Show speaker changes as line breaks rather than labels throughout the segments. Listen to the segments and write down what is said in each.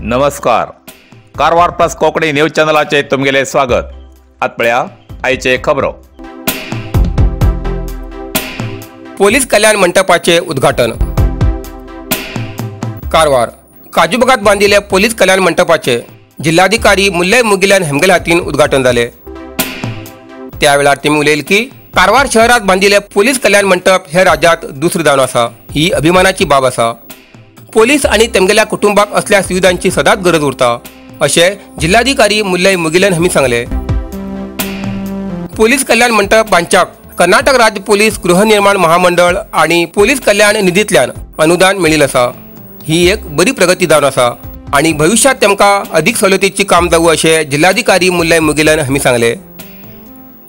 नमस्कार, Karwar plus Konkani news चॅनलाचे तुमगेले स्वागत। आत पळया आयचे खबरो।
पोलीस कल्याण मंटपाचे उद्घाटन। कारवार काजूबागात बांदिल्ल्या पोलीस कल्याण मंटपाचे जिल्हाधिकारी मुल्लय मुगिलन हेमगेल हातीन उद्घाटन जाले। त्या वेळार तेमी उलयले की कारवार शहरात बांदिल्ले पोलीस कल्याण मंटप हे राज्यात दुसरे जावन आसा, ही अभिमानाची बाब आसा। पोलीस आनी तेमगेल्या कुटुंबाक असल्या सुविधांची सदांच गरज उरता अशें जिल्हाधिकारी मुल्लय मुगिलन हांणी सांगले। पोलीस कल्याण मंटप बांदच्याक कर्नाटक राज्य पोलीस गृहनिर्माण महामंडळ आनी पोलीस कल्याण निधींतल्यान अनुदान मेळिल्लें आसा। ही एक बरी प्रगती जावन आसा आनी भविष्यात तेमकां अदीक सवलतीची काम जावं अशें जिल्हाधिकारी मुल्लय मुगिलन हांणी सांगले।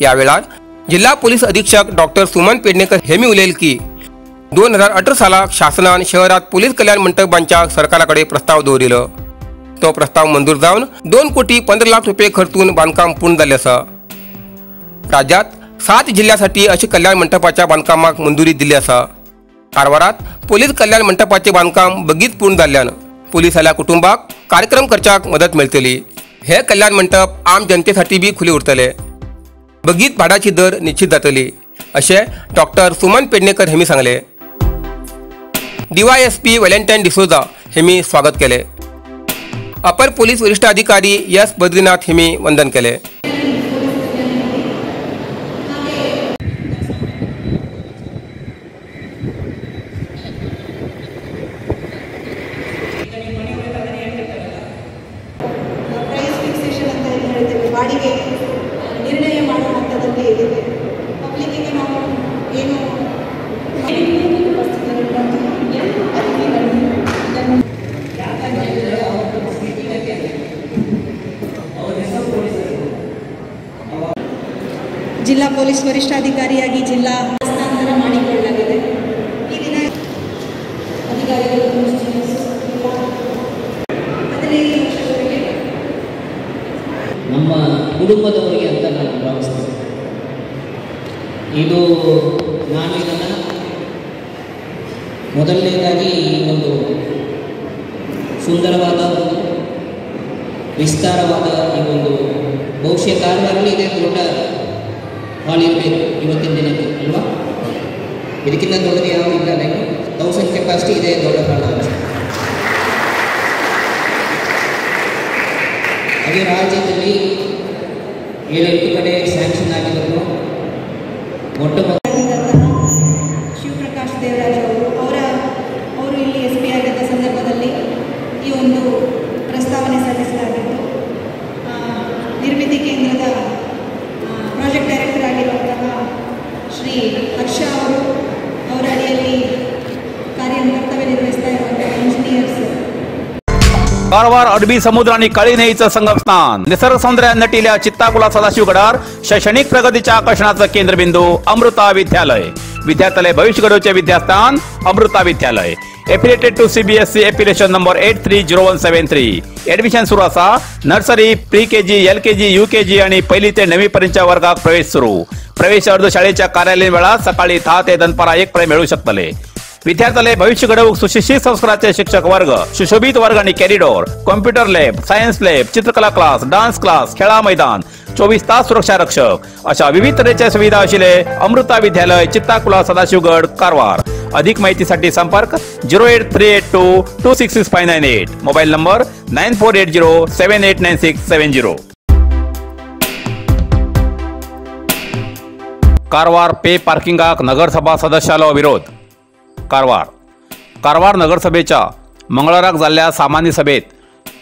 ह्या वेळार जिल्हा पोलीस अधीक्षक डॉक्टर सुमन पेडणेकर हेमी उलयले की 2018 सालाक शासनान शहरात पोलीस कल्याण मंटप बांदच्याक सरकारा कडेन प्रस्ताव दवरिलो। तो प्रस्ताव मंजूर जावन 2 कोटी 15 लाख रुपये खर्चून बांदकाम पूर्ण जाल्लें आसा। राज्यात 7 जिल्ह्यासाठी अशे कल्याण मंटपाच्या बांदकामाक मंजुरी दिल्ली आसा। कारवारात पोलीस कल्याण मंटपाचे बांदकाम बेगीन पूर्ण जाल्ल्यान पोलिसाल्या कुटुंबाक कार्यक्रम करच्याक मदत मेळटली। हे कल्याण मंटप आम जनतेसाठी बी खुले उरतले, बेगीन भाड्याची दर निश्चित जातली अशें डॉक्टर सुमन पेडणेकर हेमी सांगले। डीवायएसपी व्हॅलेंटायन डिसोजा हेमी स्वागत केले। अपर पोलीस वरिष्ठ अधिकारी एस बद्रीनाथ हेमी वंदन केले।
ಪ್ರೈಸ್ ಫಿಕ್ಸೇಷನ್ ಅಂತ ಏನು ಹೇಳ್ತೇವೆ, ಬಾಡಿಗೆ ನಿರ್ಣಯ ಮಾಡುವ ಹಂತದಲ್ಲಿ ಇದೆ. ಪಬ್ಲಿಕ್ಕಿಗೆ ನಾವು ಏನು ಜಿಲ್ಲಾ ಪೊಲೀಸ್ ವರಿಷ್ಠಾಧಿಕಾರಿಯಾಗಿ ಜಿಲ್ಲಾ ಹಸ್ತಾಂತರ ಮಾಡಿಕೊಳ್ಳಲಾಗಿದೆ. ಈ ದಿನ ಅಧಿಕಾರಿಗಳು 15 ನಿಮಿಷದವರೆಗೆ
ನಮ್ಮ ಕುಟುಂಬದವರಿಗೆ ಅಂತ ನಾನು ಭಾವಿಸ್ತೇನೆ. ಇದು ನಾನು ಇದನ್ನು ಮೊದಲನೇದಾಗಿ ಈ ಒಂದು ಸುಂದರವಾದ ಒಂದು ವಿಸ್ತಾರವಾದ ಈ ಒಂದು ಬಹುಶಃ ಕಾರವಾರಲ್ಲಿ ಇದೇ ದೊಡ್ಡ ಹಾಲ್ ಇರಬೇಕು ಇವತ್ತಿನ ದಿನಕ್ಕೆ ಅಲ್ವಾ? ಇದಕ್ಕಿಂತ ದೊಡ್ಡದು ಯಾವುದು ಇಲ್ಲ. ಲೈಕ್ 1000 ಕೆಪಾಸಿಟಿ ಇದೆ ದೊಡ್ಡ ಹಾಲ್ ಅನಿಸುತ್ತೆ. ಹಾಗೆ ರಾಜ್ಯದಲ್ಲಿ 7-8 ಕಡೆ ಸ್ಯಾಂಕ್ಷನ್ ಆಗಿದ್ರು. ಮೊಟ್ಟ
ಶಿವಪ್ರಕಾಶ್ ದೇವರಾಜ್ ಅವರು ಅವರು ಇಲ್ಲಿ ಎಸ್ ಪಿ ಆಗಿದ್ದ ಸಂದರ್ಭದಲ್ಲಿ ಈ ಒಂದು ಪ್ರಸ್ತಾವನೆ ಸಲ್ಲಿಸಲಾಗಿತ್ತು. ನಿರ್ಮಿತಿ ಕೇಂದ್ರದ ಪ್ರಾಜೆಕ್ಟ್ ಡೈರೆಕ್ಟರ್ ಆಗಿರುವಂತಹ ಶ್ರೀ ಹರ್ಷ ಅವರು, ಅವರ ಅಡಿಯಲ್ಲಿ ಕರ್ತವ್ಯ ನಿರ್ವಹಿಸ್ತಾ ಇರುವಂತಹ ಇಂಜಿನಿಯರ್ಸ್.
कारवार अरबी समुद्र आणि काळी न्हंयेचं संगमस्थान, निसर्ग सौंदर्यान नटिल्या चित्ताकुला सदाशिवगडार शैक्षणिक प्रगतीच्या आकर्षणाचं केंद्रबिंदू अमृता विद्यालय. विद्यार्थ्याले भविष्य घडोवचे विद्यास्थान Amrita Vidyalaya. Affiliated to CBSE affiliation number 830173. Admission सुरू आसा. Nursery, pre KG, LKG, UKG आणि पहिली ते 9वी पर्यंतच्या वर्गाक प्रवेश सुरू. प्रवेश अर्ज शाळेच्या कार्यालयीन वेळात सकाळी 10 ते दनपारा 1 पर्यंत मिळू शकतले. विद्यार्थ्याले भविष्य घडवूक सुशिक्षित संस्काराचे शिक्षक वर्ग, सुशोभित वर्ग आणि corridor, computer lab, science lab, चित्रकला क्लास, डान्स क्लास, खेळा मैदान, 24 तास सुरक्षा रक्षक अशा विविध तऱ्हेच्या सुविधा आशिल्ले अमृता विद्यालय, चित्ताकुला, सदाशिवगड, कारवार. अधिक माहितीसाठी संपर्क 08382 266598, मोबाईल नंबर 9480 789670. कारवार पे पार्किंगाक नगरसभा सदस्यालो विरोध. कारवार कारवार नगरसभेच्या मंगळाराक जाल्ल्या सामान्य सभेत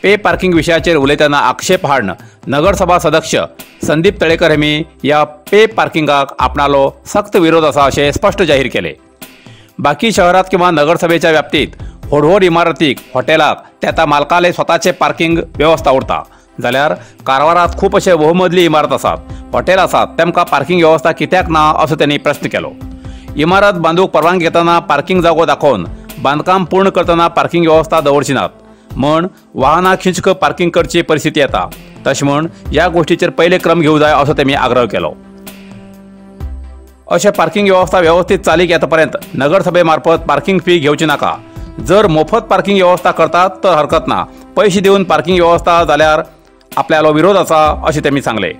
पे पार्किंग विशयाचेर उलयतना आक्षेप हाडून नगरसभा सदस्य संदीप तळेकर हेमी ह्या पे पार्किंगाक आपणालो सक्त विरोध आसा अशें स्पश्ट जाहीर केले. बाकी शहरात किंवा नगरसभेच्या व्याप्तीत व्हड व्हड इमारतीक, हॉटेलाक त्या त्या मालकाले स्वताचे पार्किंग व्यवस्था उरता, जाल्यार कारवारात खूब अशे बहुमजली इमारत आसात, हॉटेल आसात, तेमकां पार्किंग व्यवस्था कित्याक ना असो त्यांनी प्रश्न केलो. इमारत बांदूक परवानगी घेतना पार्किंग जागो दाखोवन बांदकाम पूर्ण करतना पार्किंग व्यवस्था दवरची नात म्हण वाहनां खिंचक पार्किंग करची परिस्थिती येता. तशें म्हूण ह्या गोष्टीचेर पयले क्रम घेवंक जाय असो तेमी आग्रह केलो. अशें पार्किंग वेवस्था व्यवस्थित चालीक येता पर्यंत नगरसभे मार्फत पार्किंग फी घेवची नाका. जर मोफत पार्किंग व्यवस्था करतात तर हरकत ना, पैसे दिवन पार्किंग व्यवस्था जाल्यार आपल्यालो विरोध आसा अशें तेमी सांगलें.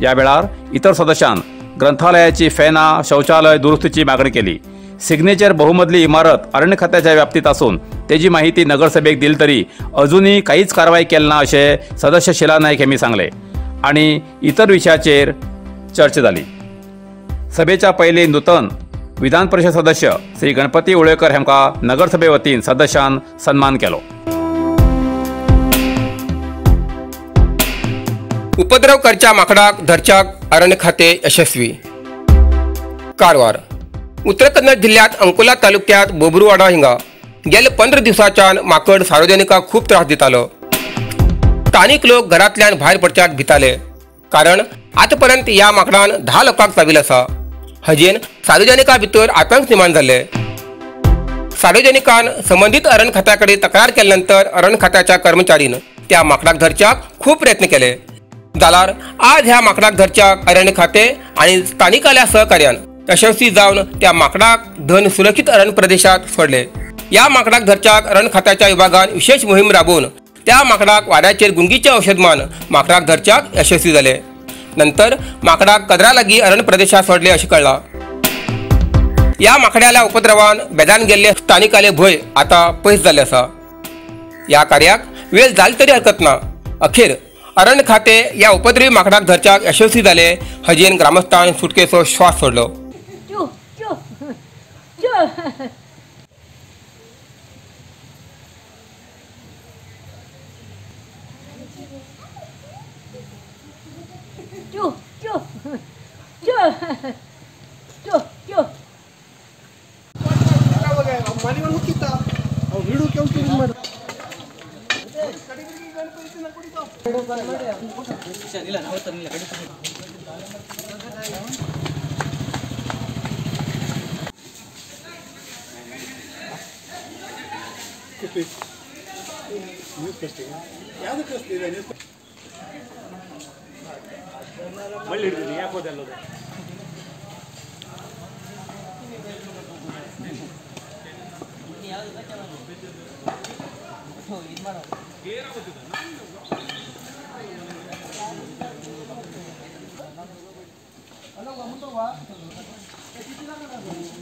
ह्या वेळार इतर सदस्यान ग्रंथालयाची फॅनां, शौचालय दुरुस्तीची मागणी केली. सिग्नेचर बहुमजली इमारत अरण्य खात्याच्या व्याप्तीत असून तेजी माहिती नगरसभेक दिली तरी अजूनही काहीच कारवाई केली ना अशें सदस्य शिला नायक यांनी सांगले आणि इतर विषयाचेर चर्चा जाली. सभेच्या पयलीं नूतन विधान परिषद सदस्य श्री गणपती उळेकर हांकां नगरसभे वतीन सदस्यान सन्मान केलो.
उपद्रव करच्या माकडाक धरच्याक अरण्य खाते यशस्वी. कारवार उत्तर कन्नड जिल्ह्यात अंकोला तालुक्यात बोबरुवाडा हिंगा गेले 15 दिवसाच्यान माकड सार्वजनिकांक खूब त्रास दितालो. स्थानिक लोक घरांतल्यान भायर पडच्याक भिताले, कारण आतापर्यंत ह्या माकडान 10 लोकांक चाविल आसा. हजेन सार्वजनिकां भितर आतंक निर्माण जाल्ले. सार्वजनिकान संबंदीत अरण्य खात्या कडेन तक्रार केल्या नंतर अरण्य खात्याच्या कर्मचारीन त्या माकडाक धरच्याक खूब प्रयत्न केले. जाल्यार आज ह्या माकडाक धरच्याक अरण्य खाते आनी स्थानिकाल्या सहकार्यान यशस्वी जावन त्या माकडाक धन सुरक्षित अरण्य प्रदेशात सोडले. ह्या माकडाक धरच्याक अरण्य खात्याच्या विभागान विशेष मोहीम राबोवन त्या माकडाक वाड्याचेर गुंगीचे औषध मान माकडाक धरच्याक यशस्वी जाले. नंतर माकडाक कदरा लागीं अरण्य प्रदेशात सोडले अशें कळ्ळां. ह्या माकड्याल्या उपद्रवान बेजान गेल्ले स्थानिकाले भंय आतां पयस जाल्ले आसा. ह्या कार्याक वेळ जाली तरी हरकत ना. अखेर अरण्य खाते ह्या उपद्रवी माकडाक धरच्याक यशस्वी जाले. हजेन ग्रामस्थान सुटकेचो श्वास सोडलो.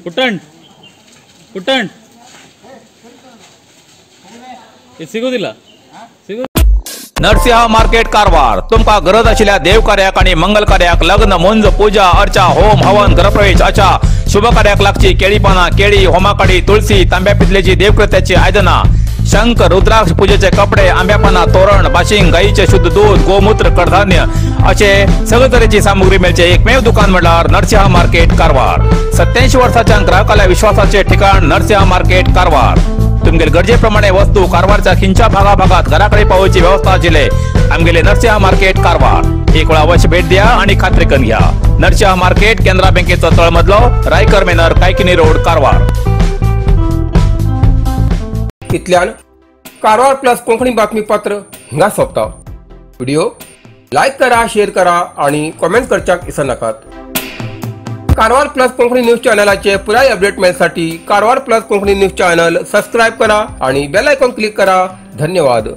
ಪುಟ್ಟಣ್ ಪುಟ್ಟಣ್ ಇದು ಸಿಗೋದಿಲ್ಲ ಸಿಗೋ.
नरसिंह मार्केट कारवार तुमकां गरज आशिल्ल्या देवकार्याक आनी मंगल कार्याक लग्न, मुंज, पूजा अर्चा, होम हवन, गृहप्रवेश अशा शुभ कार्याक लागची केळी पानां, केळी, होमाकाडी, तुळसी, तांब्या पितलेची देवकृत्याची आयदनां, शंख, रुद्राक्ष, पूजेचे कपडे, आंब्या पानां, तोरण, बाशिंग, गायीचे शुद्ध दूध, गोमूत्र, कडधान्य असे सगळे तरेची सामुग्री मेळचे एकमेव दुकान म्हळ्यार नरसिंह मार्केट कारवार. 87 वर्साच्या ग्राहकाल्या विश्वासाचे ठिकाण नरसिंह मार्केट कारवार. तुमगेले गरजेप्रमाणे वस्तू कारवारच्या खिंच्या भागाभागात घराकडे पावोवची व्यवस्था आशिल्ले आमगेले नरसिंह मार्केट कारवार. एक वेळा अवश्य भेट द्या आणि खात्री करून घ्या. नरसिंह मार्केट, केनरा बँकेचो तळमजलो, रायकर मेनर, कायकिनी रोड, कारवार.
इतल्यान कारवार प्लस कोंकणी बातमीपत्र हिंगा सोंपता. व्हिडिओ लायक करा, शेअर करा आणि कॉमेंट करच्याक विसरनाकात. कारवार प्लस कोंकणी न्यूज चॅनलाचे पुराय update मेळसाठी Karwar plus Konkani news channel subscribe करा आणि बेल आयकॉन क्लिक करा. धन्यवाद.